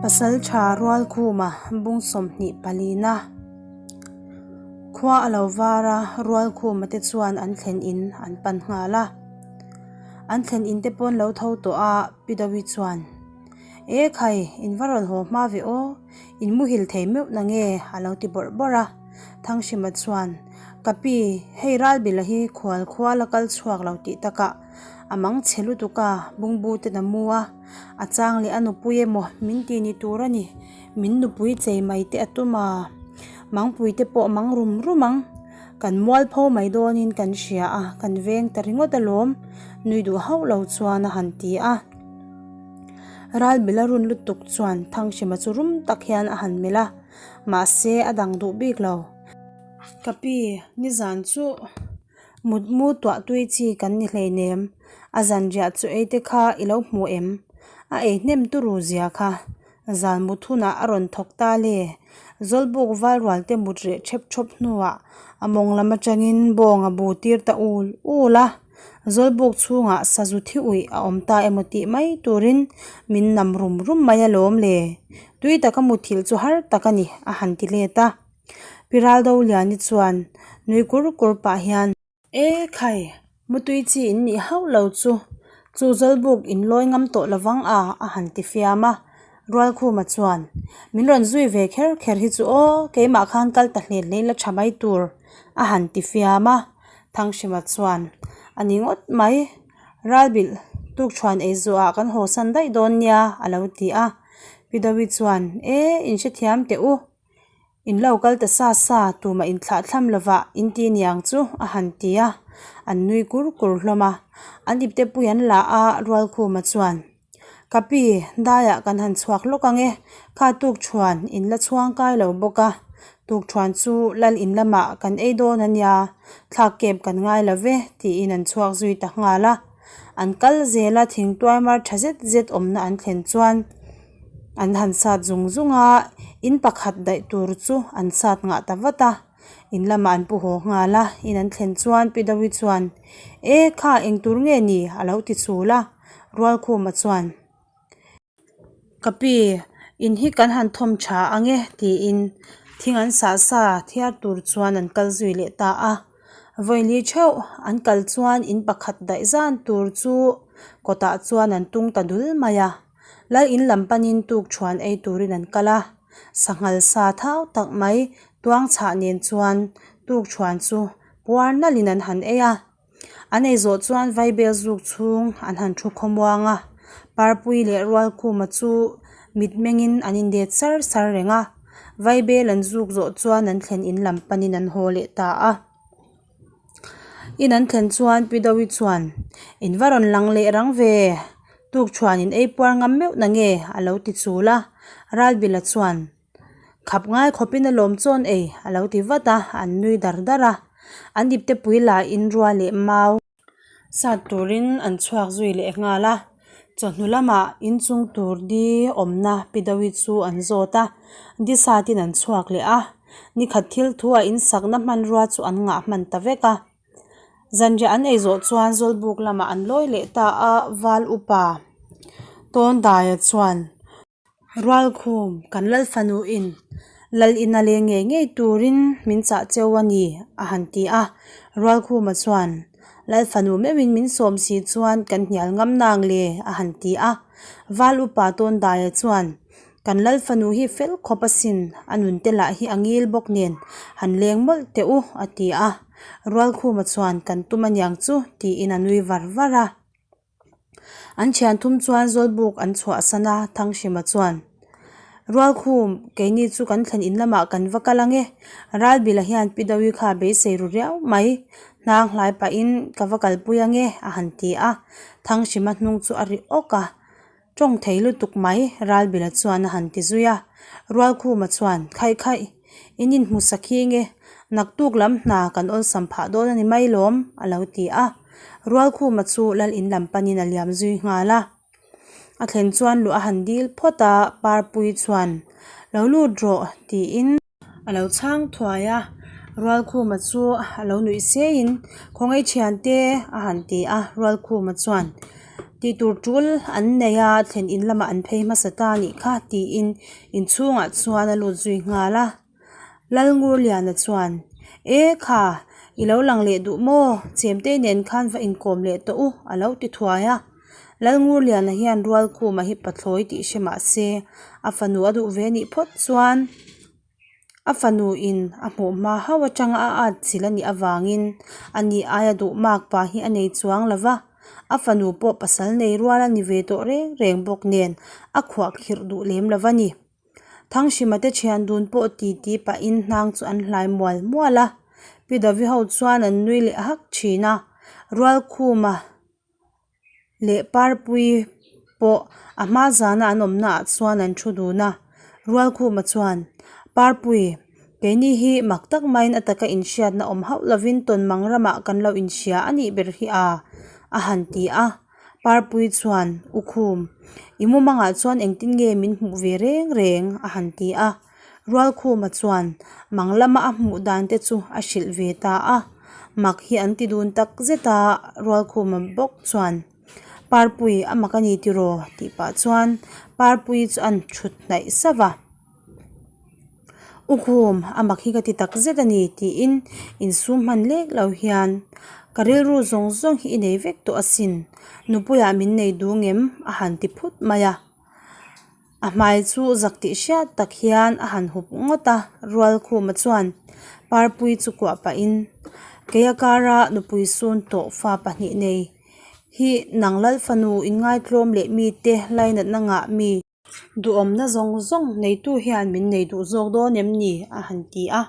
Pasaltha Rualkhuma bung 24 na khua a lo var a, Rualkhuma te chuan an thlen in an pan nghal a. An thlen in te pawn lo tho tawh a, Pi Dawi chuan, E khai, in va rawn haw hma ve aw, in muhil thei meuh na nge? a lo ti bawrh bawrh a. Thanghrima chuan, Ka pi, hei Ralbila hi khual khua la kal chhuak lo tih takah a mang chhe lutuk a, bungbu ten a mu a, a chang leh a nupui emaw min ti ni tur a ni, min nupui chei mai te a tum a, mangpui te pawh mang rum rum ang, kan mualpho mai dawnin kan hria a, kan veng ta ringawt alawm, nui duh hauh lo chuan a han ti a. Ralbila run lutuk chuan Thanghrima chu rum tak hian a han melh a, mahse a dang duh bik lo. Ka pi, nizan chu. Mutmu tuah tui chi kan ni hleinem, a zanriah chu ei te kha i lo hmu em? A ei hnem turu zia kha. Zan mut hunah a rawn thawk ta le. Zawlbuk valrual te mut reh thep thawp hnuah a mawng lam atangin bawng a bu tir ta ul ul a. Zawlbuk chhungah sazu thi uih a awm ta emaw tih mai turin min nam rum rum mai alawm le. Tui taka muthilh chu har tak a ni, a han ti let a. Pi Raldoliani chuan nui kur kur pah hian. E khai, mutui chi in nih hauh lo chu, chu Zawlbuk in lawi ngam tawh lovang a, a han ti fiam a. Rualkhuma chuan, Min rawn zui ve kher kher hi chu aw, keimah khan kal ta hlet hlei la tha mai tur, a han ti fiam a. Thanghrima chuan, A ni ngawt mai, Ralbilh, tukṭhuan ei zuah kan haw san daih dawn nia, a lo ti a. Pi Dawi chuan, E, in hrethiam teh u. In lo kal ta sa sa, tumah in thlah thlam lovah in ti niang chu a han ti a, an nui kur kur hlawm a. An ipte pui an la a, Rualkhuma chuan, Ka pi, daiah kan han chhuak lawk ang e, kha tukṭhuan in la chhuang kai lo bawk a, tukṭhuan chu lal in lamah kan ei dawn a nia, thlak kep kan ngai lo ve, tiin an chhuak zui ta nghal a. An kal zel a, thingtuai mar tha zet zet awmna an thlen chuan, An han sat zung zung a, in pakhat daih tur chu an sat ngah ta vat a, in lamah an pu haw nghal a, in an thlen chuan Pi Dawi chuan, E kha eng tur nge ni? a lo ti chul a, Rualkhuma chuan, Ka pi, in hi kan han thawm tha ang e tiin thing an sah sa thiar tur chuan an kal zui leh ta a, Vawili theuh an kal chuan in pakhat daih zan tur chu kawtah chuan an tung ta dul mai a. Lal in lam panin tuk thuan ei turin an kal a, sanghal sa thau tak mai tuang chhah nen chuan tuk thuan chu puar nalhin an han ei a. An ei zawh chuan vaibel zuk chhung an han thu khawmuang a, Parpui leh Rualkhuma chu mitmengin an indet sar sar reng a, vaibel an zuk zawh chuan an thlen in lam panin an haw leh ta a. In an thlen chuan Pi Dawi chuan, In va rawn lang leh rang ve, tukṭhuan in ei puar ngam meuh na nge? a lo ti chul a. Ralbila chuan, Khap ngai khawpin a lawm chawn ei, a lo ti vat a, an nui dar dar a. An iptepui lahin rua leh mau. Sat turin an chhuak zui leh nghal a, chawhnu lamah inchung tur di awmna Pi Dawi chu an zawt a, di satin an chhuak leh a, nikhat thil thuah insakna hmanrua chu an ngah hman ta vek a. Zanriah an ei zawh chuan Zawlbuk lamah an lawi leh ta a, Val upa Tawndaia chuan. Rualkhum, kan lal fanu in lal in a leng ngei ngei turin min chah cheu a ni, a han ti a. Rualkhuma chuan, Lal fanu meuhin min sawm si chuan kan hnial ngam nang le, a han ti a. Val upa Tawndaia chuan, Kan lal fanu hi fel khawp asin, a nunte lah hi a ngil bawk nen, han leng mawlh teh u, a ti a. Rualkhuma chuan, Kan tum aniang chu, tiin a nui var var a. An thian thum chuan Zawlbuk an chhuahsan a, Thanghrima chuan, Rualkhum, keini chu kan thlen in lamah kan va kal ange, Ralbila hian Pi Dawi kha beisei ru riau mai, hnang hlai pahin ka va kalpui ange, a han ti a. Thanghrima hnung chu a ri awk a. Tawng thei lutuk mai, Ralbila chuan a han ti zui a. Rualkhuma chuan, Khaih khaih, in inhmu sakhi nge, naktuk lam hna kan awlsam phah dawn a ni mai lawm, a lo ti a. Rualkhuma chu lal in lam panin a liam zui nghal a. A thlen chuan luh a han dil phawt a, Parpui chuan, Lo lut rawh, tiin. A lo chhang thuai a, Rualkhuma chu a lo nuih seiin, Khawngaih thiante a han ti a, Rualkhuma chuan. Tihtur tul an nei a, thlen in lamah an phei hmasa ta a nih kha tiin inchhungah chuan a lut zui nghal a. Lalngurliana chuan, E kha, i lo lang leh duh maw? Chemtei nen khan va inkawm leh tawh u, a lo ti thuai a. Lalngurliana hian Rualkhuma hi pathlawi tih hre mah se, a fanu a duh ve nih phawt chuan a fanu in a hmuh hma hauh atanga a at chilh a nih avangin a ni aia duh mak pa hi a nei chuang lo va, a fanu pawh pasal nei rual a ni ve tawh reng reng bawk nen a khuah khirh duh lem lo va ni. Thanghrima te thian dun pawh ti ti pahin hnang chu an hlai mual mual a, Pi Davi ho chuan an nui leh hak thin a, Rualkhuma leh Parpui pawh a hma zana an awmna ah chuan an thu dun a, Rualkhuma chuan, Parpui, keini hi mak tak maiin a taka inhriatna awm hauh lovin tawnmang ramah kan lo inhria a nih ber hi a, a han ti a. Parpui chuan, U Khum, i mumangah chuan engtin nge min hmuh ve reng reng? a han ti a. Rualkhuma chuan mang lama a hmuh dan te chu a hrilh ve ta a. Mak hi an ti dun tak zet a, Rualkhuma bawk chuan, Parpui, a mak a ni tiraw? tih pah chuan Parpui chu an thut hnaih sauh a. U Khum, a mak hi ka ti tak zet a ni tiin insum hman lek lo hian ka rilru zawng zawng hi i nei vek tawh asin, nupuiah min nei duh ngem a han ti phut mai a. A hmai chu zak tih hriat tak hian a han hup ngawt a, Rualkhuma chuan Parpui chu kuah pahin Keia kara nupui sun tawh fa pahnih nei hi nang Lalfanu inngaitlawm leh mite lainatna ngah mi. Duhawmna zawng zawng neitu hian min nei duh zawk dawn em ni? a han ti a.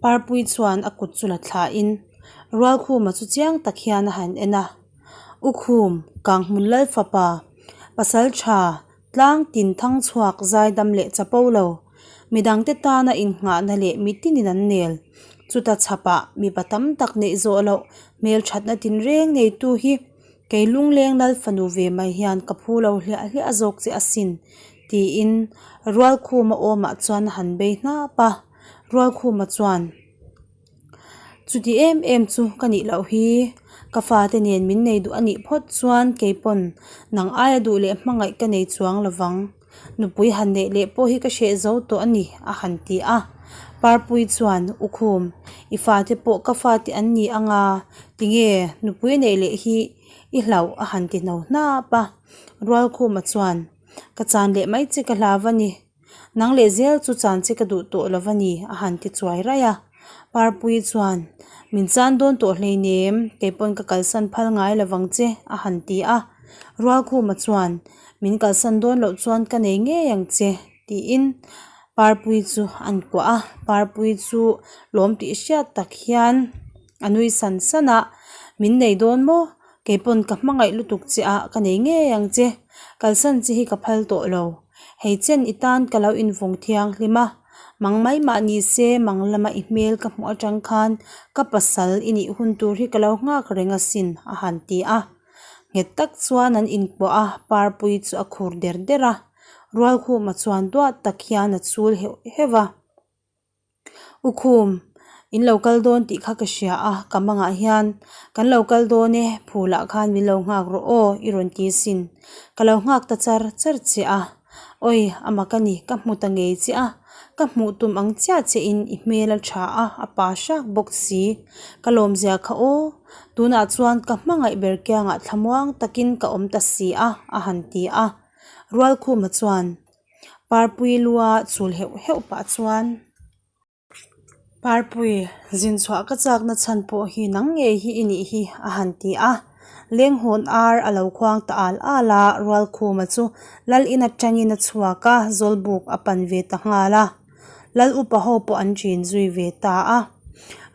Parpui chuan a kut chu la thlahin Rualkhuma chu chiang tak hian a han en a. U Khum, Kanghmun Lal fapa, pasal tha, tlang tin thang chhuak zaidam leh chapo lo, midangte tana innghahna leh mitinin an nel. Chuta chhapah mipa tam tak neih zawh loh hmelthatna tinreng neitu hi Kei lungleng lal fanu ve mai hian ka phu lo hliah hliah zawk che asin, tiin Rualkhuma awmah chuan a han bei hnap a. Rualkhuma chuan, Chuti em em chu ka nih loh hi, ka fate nen min nei duh a nih phawt chuan kei pawn nang aia duh leh hmangaih ka nei chuang lovang. Nupui han neih leh pawh hi ka hreh zo tawh a ni, a han ti a. Parpui chuan, U Khum, i fate pawh ka fate an ni anga, tinge nupui neih leh hi i hlauh a han ti hno hnap a. Rualkhuma chuan, Ka chan leh mai che ka hlau a ni. Nang leh zel chu chan che ka duh tawh lo a ni, a han ti chuai raih a. Parpui chuan, Min chan dawn tawh hleinem, kei pawn ka kalsan phal ngai lo vang che, a han ti a. Rualkhuma chuan, Min kalsan dawn loh chuan ka nei ngei ang che, tiin Parpui chu an kuah a. Parpui chu lawm tih hriat tak hian a nui san san a, Min nei dawn maw? Kei pawn ka hmangaih lutuk che a, ka nei ngei ang che. Kalsan che hi ka phal tawh lo. Hei chen i tan ka lo invawng thianghlim a, mang mai mah ni se mang lama i hmel ka hmuh atang khan ka pasal i nih hun tur hi ka lo nghak reng asin, a han ti a. Nghet tak chuan an inkuah a, Parpui chu a khur der der a. Rualkhuma chuan duat tak hian a chul heuh heuh a. U Khum, in lo kal dawn tih kha ka hria a, ka mangah hian kan lo kal dawn e, phulah khan min lo nghak rawh aw, i rawn ti sin. Ka lo nghak ta char char che a. Awi, a mak a ni, ka hmu ta ngei che a. Ka hmuh tum ang chiah che in i hmel a tha a, a pa hrak bawk si. Ka lawmzia kha aw, tunah chuan ka hmangaih ber kiangah thlamuang takin ka awm ta si a, a han ti a. Rualkhuma chuan Parpui lua chul heuh heuh pah chuan Parpui zin chhuah ka chakna chhan pawh hi nang ngei hi i nih hi a han ti a. Lenghawn ar a lo khuang ta al al a, Rualkhuma chu lal in atangin a chhuak a, Zawlbuk a pan ve ta nghal a. Lal upa ho pawh an ṭin zui ve ta a.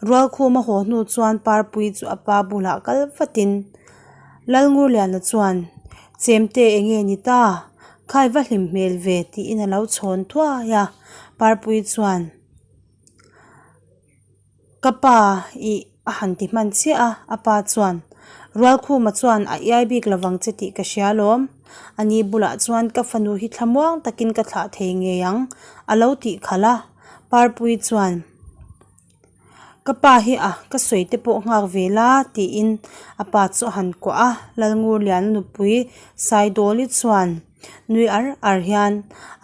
Rualkhuma haw hnu chuan Parpui chu a pa bulah kal vatin Lalngurliana chuan, Chemte enge ni ta? Khai va hlim hmel ve tiin a lo chhawn thuai a. Parpui chuan, Ka pa ih a han ti hman chiah a, a pa chuan, Rualkhuma chuan a iai bik lovang che tih ka hria alawm. Ani bulah chuan ka fanu hi thlamuang takin ka thlah thei ngei ang, a lo tih khalh a. Parpui chuan. Ka pa hi a, ka sawi te pawh nghak ve la, tiin a pa chu a han kuah a. Lalngurliana nupui Saidawli chuan nui ar ar hian,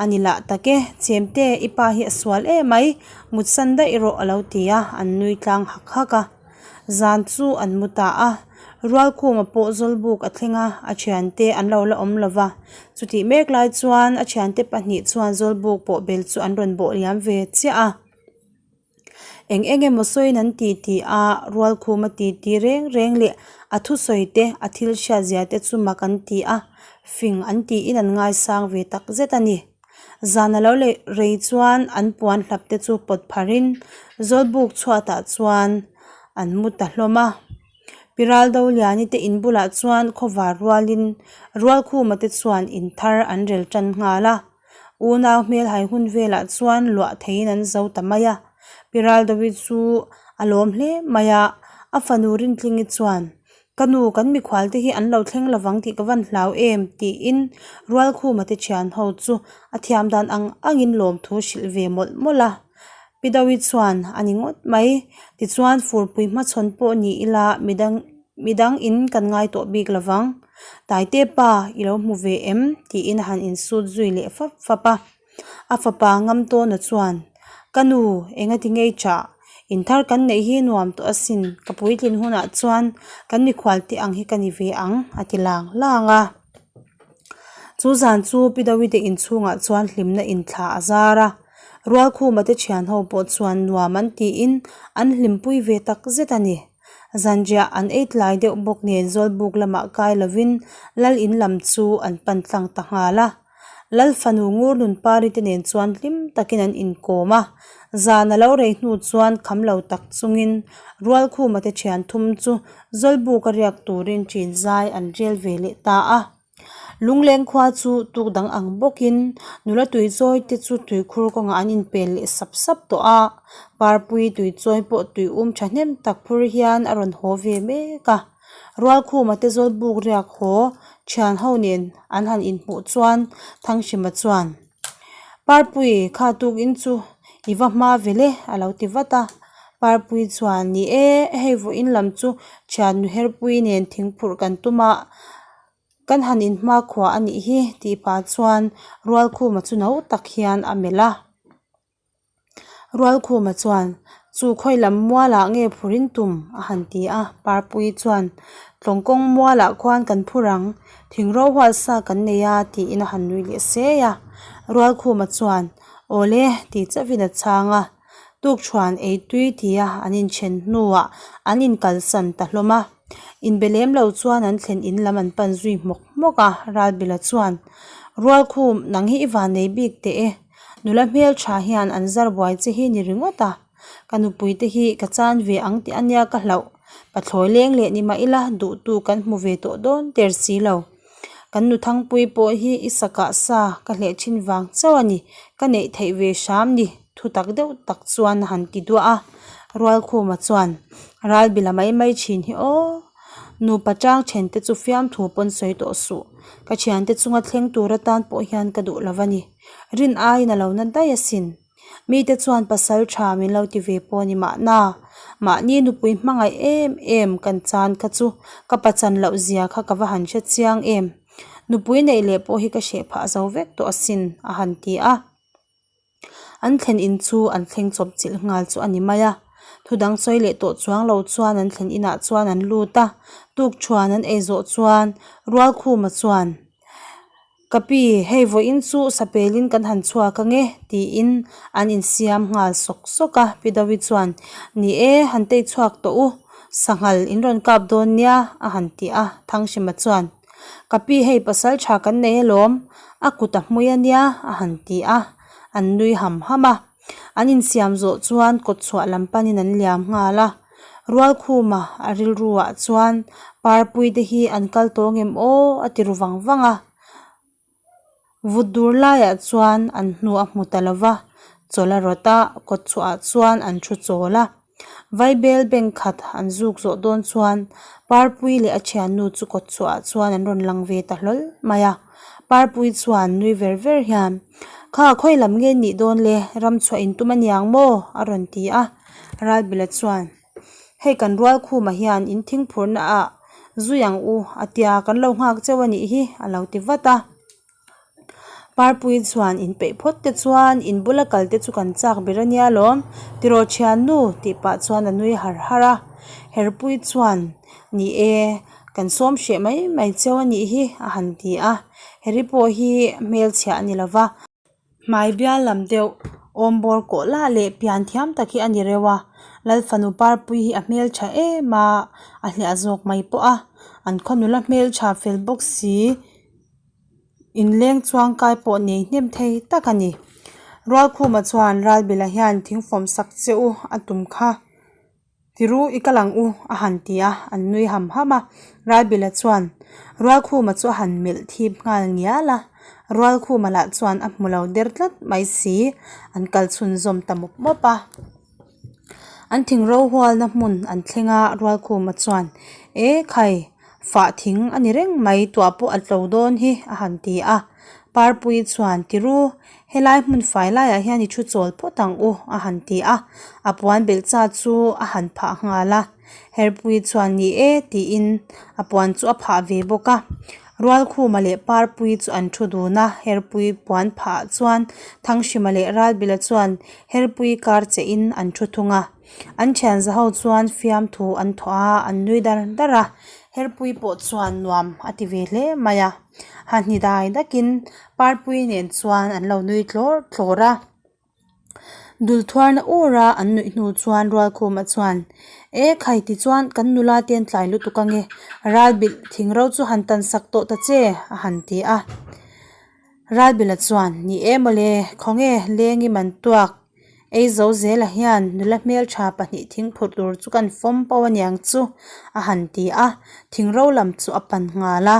A ni lah tak e, Chemte, i pa hi a sual em ai, mutsan daih rawh a lo ti a, an nui tlang hak hak a. Zan chu an mu ta a, Rualkhuma pawh Zawlbuk a thleng a, a thiante an lo la awm lo va. Chutih mek lai chuan a thiante pahnih chuan Zawlbuk pawh bel chu an rawn bawh liam ve chiah a. Eng eng emaw sawiin an ti ti a, Rualkhuma ti ti reng reng leh a thusawi te, a thil hriat zia te chu mak an ti a, fing an tiin an ngaisang ve tak zet a ni. Zan a lo leh rei chuan an puan hlap te chu pawt pharin Zawlbuk chhuatah chuan an mu ta hlawm a. Pi Raldoliani te in bulah chuan khawvar rualin Rualkhuma te chuan in thar an rel tan nghal a. Unau hmelhai hun velah chuan luah theiin an zo ta mai a. Pi Raldovi chu a lawm hle mai a, a fanu Rintlingi chuan, Ka nu, kan mikhual te hi an lo thleng lovang tih ka van hlau em? tiin Rualkhuma te thian ho chu a thiam dan ang angin lawmthu hrilh ve mawlh mawlh a. Pi Dovi chuan, A ni ngawt mai. Tichuan furpui hmachhawn pawh ni ila midang midang in kan ngai tawh bik lovang. Taite pa, i lo hmu ve em? tiin a han insut zui leh fap fap a. A fapa ngam tawna chuan, Ka nu, engati ngei chah? Inthar kan neih hi nuam tawh asin, ka puitlin hunah chuan kan mikhual te ang hi ka ni ve ang, a ti lang lang a. Chu zan chu Pi Dawite inchhungah chuan hlimna inthla a zar a. Rualkhuma te thian ho pawh chuan nuam an tiin an hlimpui ve tak zet a ni. Zanriah an ei tlai deuh bawk nen Zawlbuk lamah kai lovin Lal in lam chu an pan tlang ta nghal a. Lal fanu ngur nun pari te nen chuan hlim takin an inkawm a. Zan a lo rei hnu chuan kham lo tak chungin Rualkhuma te thian thum chu Zawlbuk a riak turin ṭin zai an rel ve leh ta a. Lungleng khua chu tuk dang ang bawkin nula tuichawi te chu tuikhur kawngah an inpel leh sap sap tawh a, Parpui tuichawi pawh tui um thahnem tak phur hian a rawn haw ve mek a. Rualkhuma te Zawlbuk riak haw thian ho nen an han inhmuh chuan Thanghrima chuan, Parpui kha tukin chu i va hma ve le a lo ti vat a. Parpui chuan, Ni e, hei vawiin lam chu thian nuherpui nen thingphurh kan tum a, Kan han inhmakhua a nih hi tih pah chuan Rualkhuma chu no tak hian a melh a. Rualkhuma chuan, Chu khawi lam mualah nge phurin tum? a han ti a. Parpui chuan, Tlawngkawng mualah khuan kan phur ang, thingro hual sa kan nei a tiin a han nui leh sei a. Rualkhuma chuan, Awle tih chauhin a chhang a. Tukṭhuan ei tui tia an inṭhen hnuah an inkalsan ta hlawm a. Inbe lem lo chuan an thlen in lam an pan zui hmawk hmawk a, Ralbila chuan, Rualkhum, nang hi i van nei bik teh e. Nula hmelṭha hian an zar buai che hi ni ringawt a. Ka nupui te hi ka chan ve ang tih ania ka hlauh. Pathlawi leng leh ni mah ila duhtu kan hmu ve tawh dawn der si lo. Kan nu Thangpui pawh hi i sakah sa ka hleh thin vang chauh a ni, ka neih theih ve hram ni, thu tak deuh tak chuan a han ti duah a. Rualkhuma chuan, Ralbila mai mai thin hi aw, nupa tang then te chu fiamthu pawn sawi tawh suh, ka thiante chunga thleng tur atan pawh hian ka duh lo a ni, rin aiin a lo na daih asin. Mite chuan pasal tha min lo ti ve pawh a ni mahna, mahni nupui hmangaih em em kan chan kha chu ka pachan loh zia kha ka va han hre chiang em. Nupui neih leh pawh hi ka hreh phah zo vek tawh asin a han ti a. An thlen in chu an thleng chawp chilh nghal chu a ni mai a. Thudang sawi leh tawh chuang lo chuan an thlen inah chuan an lut a, tukthuan an ei zawh chuan Rualkhuma chuan, Ka pi, hei vawiin chu sapelin kan han chhuak ange, tiin an insiam nghal sawk sawk a. Pi Dawi chuan, Ni e, han tei chhuak tawh u, sanghal in rawn kap dawn nia, a han ti a. Thanghrima chuan, Ka pi, hei pasal tha kan nei alawm, a kut a hmui a nia, a han ti a, an nui ham ham a. An insiam zawh chuan kawtchhuah lam panin an liam nghal a. Rualkhuma a rilruah chuan Parpuite hi an kal tawh ngem aw a ti ru vang vang a. Vut dur laiah chuan an hnu a hmu ta lo va, chawlh a rawt a, kawtchhuahah chuan an thu chawl a. Vaibel bank khat an zuk zawh dawn chuan Parpui leh a thiannu chu kawtchhuahah chuan an rawn lang ve ta hlawl mai a. Parpui chuan nui ver ver hian, Kha khawi lam nge nih dawn le, ram chhuah in tum aniang maw? a rawn ti a. Ralbila chuan, Hei kan Rualkhuma hian in thingphurhna ah zui ang u a tia kan lo nghak cheu a nih hi a lo ti vat a. Parpui chuan in peih phawt te chuan in bula kal te chu kan chak ber a nia lawm tiraw thiannu tih pah chuan a nui har har a. Herpui chuan ni e kan sawm hreh mai mai cheu a nih hi a han ti a. Heri pawh hi hmelchhia a ni lo va. Hmai bial lam deuh awm bawr kawh lah leh pian thiam tak hi a ni reuh a, Lalfanu Parpui hi a hmeltha em a, a hliah zawk mai pawh a, an khaw nula hmeltha fel bawk si, inleng chuang kai pawh nei hnem thei tak a ni. Rualkhuma chuan Ralbila hian thingfawm sak che u a tum kha. Tiru i kal ang u a han ti a, an nui ham ham a. Ralbila chuan Rualkhuma chu a han melh thip nghal ngial a, Rualkhuma lah chuan a hmu lo der tlat mai si, an kal chhunzawm ta mawp mawp a. An thing ro hualna hmun an thleng a, Rualkhuma chuan E khai, fah thing a ni reng mai, tuah pawh a tlo dawn hi a han ti a. Parpui chuan Tiru Helai hmun fai laiah hian i thu chawl phawt ang u a han ti a, a puan belh cha chu a han phah nghal a. Herpui chuan ni e tiin a puan chu a phah ve bawk a. Rualkhuma leh Parpui chu an thu dun a, Herpui puan phah ah chuan Thanghrima leh Ralbila chuan Herpui kar che in an thu thung a. An thianza ho chuan fiamthu an thawh a, an nui dar dar a. Herpui pawh chuan nuam a ti ve hle mai a. Hahni dai dakin Parpui nen chuan an lo nui tlawr tlawr a. Dul thuarna ur a an nuih hnu chuan Rualkhuma chuan, E khai tichuan kan nula te an tlai lutuk ange, Ralbilh thing ro chu han tan sak tawh ta che a han ti a. Ralbila chuan, Ni e mawle, khawnge lengi man tuak ei zo zela hian nula hmeltha pahnih thingphurh tur chu kan fawm pau aniang chu a han ti a, thingro lam chu a pan nghal a.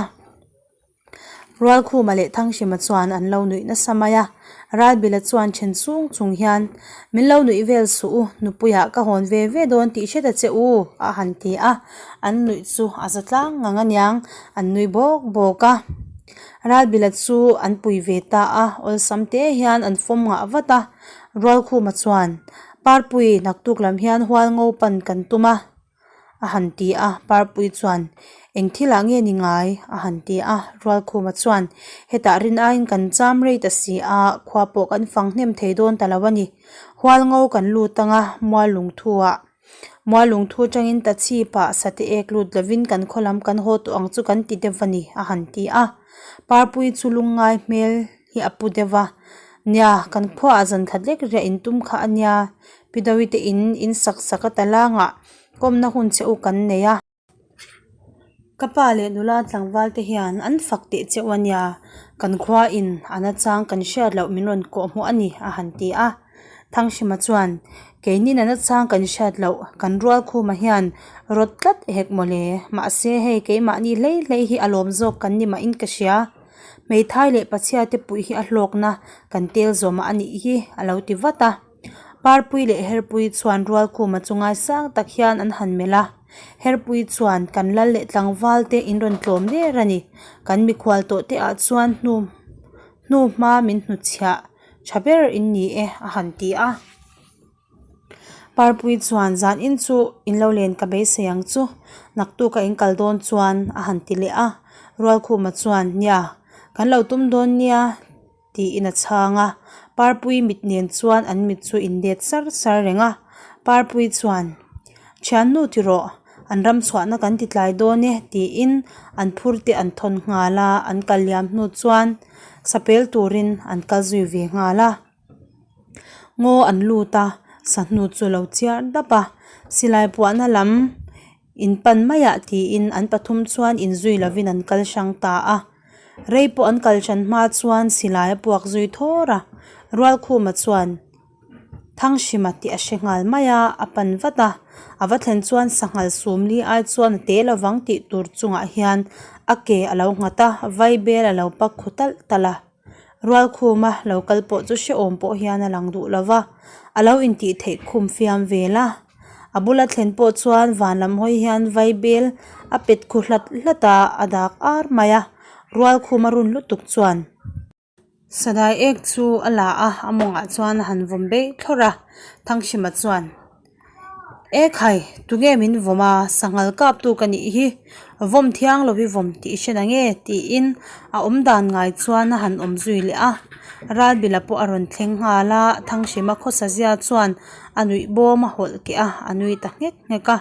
Rualkhuma leh Thanghrima chuan an lo nuih nasa mai a, Ralbila chuan then chung chung hian, Min lo nuih vel suh u, nupuiah ka hawn ve ve dawn tih hre ta che u a han ti a, an nuih chu a za tlang ngang aniang, an nui bawk bawk a. Ralbila chu an pui ve ta a, awlsam te hian an fawm ngah vat a. Rualkhuma chuan, Parpui, naktuk lam hian hual ngo pan kan tum a, a han ti a. Parpui chuan, Eng thilah nge ni ngai? a han ti a. Rualkhuma chuan, Hetah rin aiin kan cham rei ta si a, khua pawh kan fang hnem thei dawn ta lo a ni. Hual ngo kan lut ang a, mual lungthu-ah Mualungthu atangin ta chhipah sate ek lut lovin kan khaw lam kan haw tawh ang chu kan ti deuh a ni a han ti a. Parpui chu lungngai hmel hi a pu deuh a, Nia, kan khuaah zan khat lek riah in tum kha a nia, Pi Dawite in in sak sak a talangah kawmna hun che u kan nei a. Ka pa leh nula tlangval te hian an fak teh cheuh a nia, kan khua in a nachang kan hriat loh min rawn kawh hmuh a ni a han ti a. Thanghrima chuan, Keinin a nachang kan hriat loh kan rual khumah hian rawt tlat hek mawle, mahse hei keimahni hlei hlei hi a lawm zawk kan ni mahin ka hria. Hmeithai leh pachhia te puih hi a hlawkna kan tel zawmah a nih hi a lo ti vat a. Parpui leh Herpui chuan Rualkhuma chu ngaisang tak hian an han melh a, Herpui chuan kan lal leh tlangval te in rawn tlawm der a ni, kan mikhual tawh te ah chuan hnu hnu hma min hnutchhiah tha ber in ni e a han ti a. Parpui chuan zan in chu in lo len ka beisei ang chu, naktuk a in kal dawn chuan a han ti leh a, Rualkhuma chuan nia kan lo tum dawn nia. Tiin a chhang a, Parpui mit nen chuan an mit chu inlet sar sar reng a. Parpui chuan, Thiannu ti rawh, an ram chhuahna kan ti tlai dawn e tiin an phur te an thawn nghal a, an kal liam hnu chuan sapel turin an kal zui ve nghal a. Ngaw an lut a, sahnu chu a lo chiar dap a, silai puahna lam In pan maiah tiin an pathum chuan inzui lovin an kal hrang ta a. Rei pawh an kal hran hma chuan silai a puak zui thawr a. Rualkhuma chuan Thanghrima tih a hre nghal mai a, a pan vat a. A va thlen chuan sanghal sumli ai chuan a te lovang tih tur chungah hian a ke a lo nghat a, vaibel a lo pak khu talh talh a. Rualkhuma lo kal pawh chu hrehawm pawh hian a lang duh lova, a lo intih theih khum fiam vel a. A bula thlen pawh chuan van lam hawi hian vaibel a pet khu hlat hlat a, a dak ar mai a, Rualkhuma run lutuk chuan. Sadai ek chu a la a, a mawngah chuan a han vawm beih thlawrh a, Thanghrima chuan. E khai, tunge min vawm a, sanghal kaptu ka nih hi, vawm thiang lo i vawm tih i hre na nge? tiin a awm dan ngai chuan a han awm zui leh a. Ralbila pawh a rawn thleng nghal a, Thanghrima khawsa zia chuan a nuih bawm a hawlh keh a, a nui ta nghek nghek a.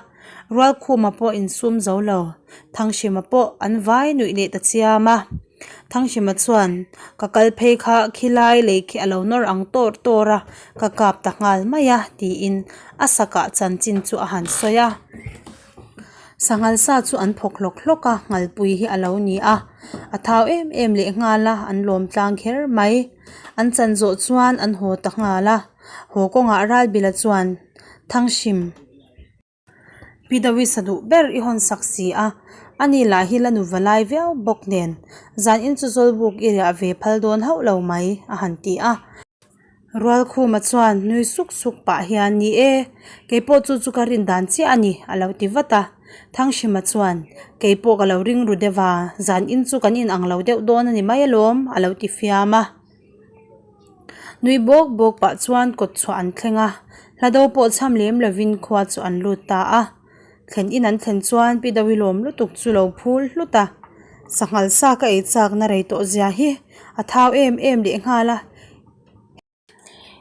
Rualkhuma pawh insum zo lo, Thanghrima pawh an vai nuih leh ta chiam a. Thanghrima chuan, Ka kal phei kha khilai lei khi a lo nawr ang tawr tawr a, ka kap ta nghal mai a, tiin a sakah chanchin chu a han sawi a. Sanghal sa chu an phawk hlawk hlawk a, nghalpui hi a lo ni a, a thau em em leh nghal a, an lawm tlang kher mai. An chan zawh chuan an haw ta nghal a, haw kawngah Ralbila chuan, Thanghrim. Pi Dawisa duh ber i hawn sak si a, ani lah hi la nu va lai viau bawk nen zan in chu Zawlbuk i riah ve phal dawn hauh lo mai a han ti a. Rualkhuma chuan nui suk suk pah hian ni e, keipawh chu chu ka rin dan chiah a ni a lo ti vat a. Thanghrima chuan keipawh ka lo ring ru deuh a, zan in chu kan inang lo deuh dawn a ni mai alawm a lo ti fiam a. Nui bawk bawk pah chuan kawt chhuah an thleng a, hla do pawh chham lem lovin khua chu an lut ta a. Thlen in an thlen chuan Pi Dawi lawm lutuk chu lo phul hlut a, sanghal sa ka ei chakna rei tawh zia hi a thau em em leh nghal a.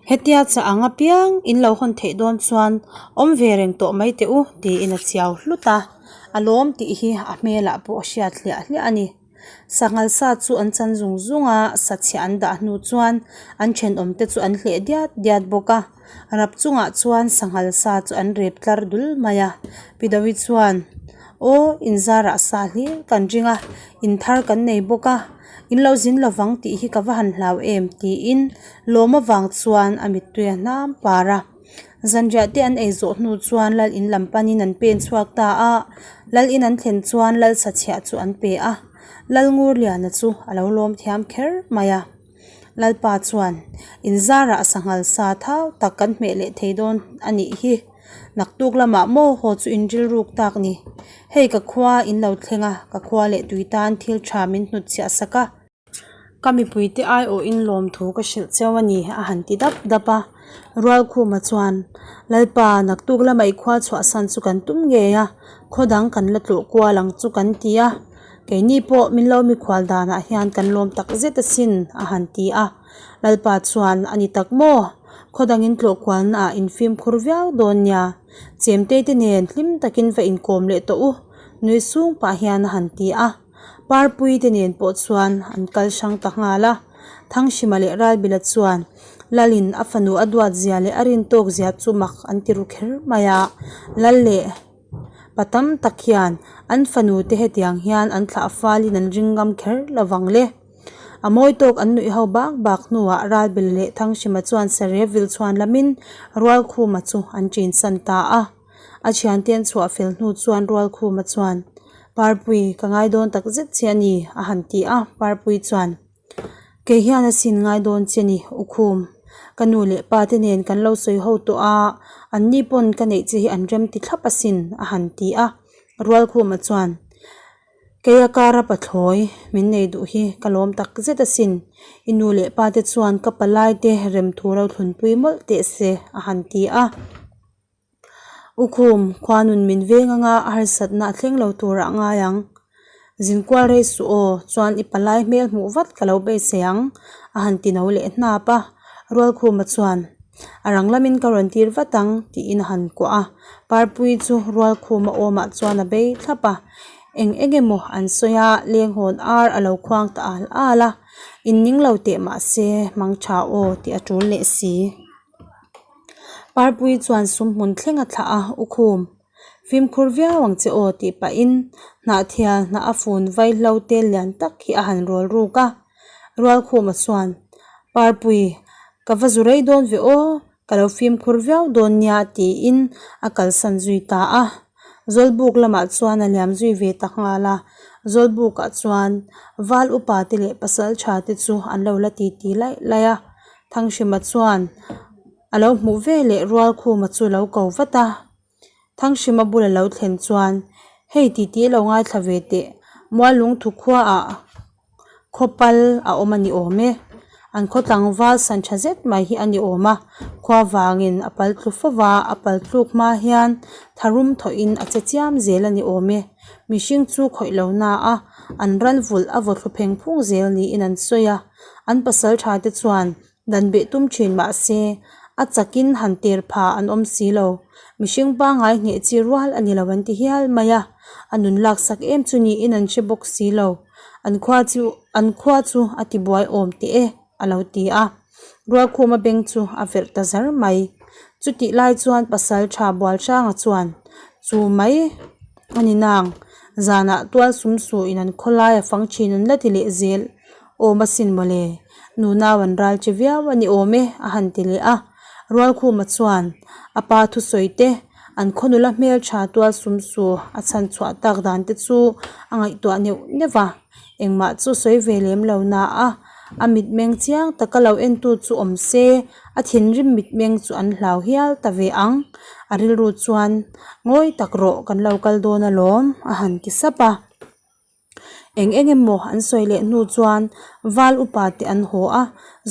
Hetia chah ang apiang in lo hawn theih dawn chuan awm ve reng tawh mai teh u tiin a chiau hlut a, a lawm tih hi a hmelah pawh a hriat hliah hliah a ni. Sanghal sa chu an chan zung zung a, sachhiah an dah hnu chuan an thenawm te chu an hleh diat diat bawk a. Rap chungah chuan sanghal sa chu an rep tlar dul mai a. Pi Dawi chuan, Aw, in zarah sa hlir kan ring a, in thar kan nei bawk a, in lo zin lovang tih hi ka va han hlau em tiin lawm avang chuan a mittui a hnam par a. Zanriah te an ei zawh hnu chuan lal in lam panin an pen chhuak ta a, lal in an thlen chuan lal sachhiah chu an pe a, lal Ngurliana chu a lo lawm thiam kher mai a. Lalpa chuan, In zarah sanghal sa thau tak kan hmeh leh thei dawn a nih hi, naktuk lamah maw haw chu in rilruk tak ni. Hei ka khua in lo thleng a, ka khua leh tui tan thil tha min hnutchhiah sak a. Ka mipuite aiawhin lawmthu ka hrilh cheu a ni, a han ti dap dap a. Rualkhuma chuan, Lalpa, naktuk lama i khua chhuahsan chu kan tum ngei a, khaw dang kan la tlawh kual ang chu kan ti a. Keini pawh min lo mikhual danah hian kan lawm tak zet asin, a han ti a. Lalpa chuan, A ni tak maw? Khaw dangin tlawh kualnaah in fimkhur viau dawn nia. Chemtei te nen hlim takin va inkawm leh tawh u, nui sung pah hian a han ti a. Parpui te nen pawh chuan an kal hrang ta nghal a, Thanghrima leh Ralbila chuan Lalin a fanu a duat zia leh a rin tawk zia chu mak an ti ru kher mai a, Lal leh pa tam tak hian an fanu te hetiang hian an thlah falin an ring ngam kher lo vang le. A mawi tawk an nuih ho bak bak hnuah Ralbila leh Thanghrima chuan Sarevil chhuan lamin Rualkhuma chu an ṭinsan ta a. A thiante an chhuah fel hnu chuan Rualkhuma chuan, Parpui, ka ngai dawn tak zet che a ni, a han ti a. Parpui chuan, Kei hian a sin ngai dawn che ni, U Khum. Ka nu leh pa te nen kan lo sawi ho tawh a, an ni pawn ka neih che hi an rem ti thlap asin, a han ti a. Rualkhuma chuan, Kei a kara pathlawi min nei duh hi ka lawm tak zet asin. I nu leh pa te chuan ka palai te rem thu ro thlunpui mawlh teh se, a han ti a. U Khum, khuanun min veng anga a harsatna a thleng lo turah ngai ang. Zinkual rei suh aw, chuan i palai hmel hmuh vat ka lo beisei ang, a han ti no leh hnap a. Rualkhuma chuan, A rang lamin ka rawn tir vat ang, tiin a han kuah a. Parpui chu Rualkhuma awmah chuan a bei thlap a. Eng eng emaw an sawi a, lenghawn ar a lo khuang ta al al a. Inning lo teh mahse, mangtha aw tih a tul leh si. Parpui chuan sum hmun thleng a thlah a, U Khum, fimkhur viau ang che aw tih pahin hnahthial hnah a fun vaihlo te lian tak hi a han rawl ruk a. Rualkhuma chuan, Parpui, ka va zu rei dawn ve aw, ka lo fimkhur viau dawn nia tiin a kalsan zui ta a. Zawlbuk lamah chuan a liam zui ve ta nghal a, Zawlbukah chuan Val upa te leh pasal tha te chu an lo la titi laih laih a. Thanghrima chuan a lo hmuh ve leh Rualkhuma chu lo ko vat a. Thanghrima bula lo thlen chuan, Hei titi lo ngaithla ve teh, Muallungthu khuaah khawpal a awm a ni awm e. An khaw tlangval san tha zet mai hi a ni awm a, khua vangin a pal tlu fo va, a pal tluk hma hian tharum thawhin a che chiam zel a ni awm e. Mihring chu khawih lo na a, an ran vulh a vaw thlu pheng phung zel niin an sawi a, an pasal tha te chuan Dan beh tum thin mah se, a chakin han ter pha an awm si lo. Mihring pangngai hneh chi rual a ni lo an ti hial mai a, a nun laksak em chu niin an hre bawk si lo. An khua chu an khua chu a ti buai awm teh e, a lo ti a. Rualkhuma beng chu a verh ta zar mai. Chutih lai chuan pasal tha Bualhranga chuan chu mai a ni nang, zanah tual sum suhin an khawlai a fang thin an la ti leh zel awm asin mawle. Nunau an ral che viau a ni awm e, a han ti leh a. Rualkhuma chuan a pa thusawi te, an khaw nula hmeltha tual sum su a chhan chhuah tak dan te chu a ngaihtuah neuh neuh va. Engmah chu sawi ve lem lo na a, a mitmeng chiang taka lo entu chu awm se, a thinrim mitmeng chu an hlau hial ta ve ang. A rilru chuan, Ngawi tak rawh, kan lo kal dawn alawm, a han ti sap a. Eng eng emaw an sawi leh hnu chuan val upa te an haw a,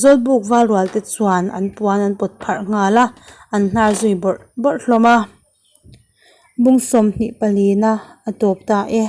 Zawlbuk val rual te chuan an puan an pawt pharh nghal a, an hnar zui bawrh bawrh hlawm a. Bung 25 na a tawp ta e.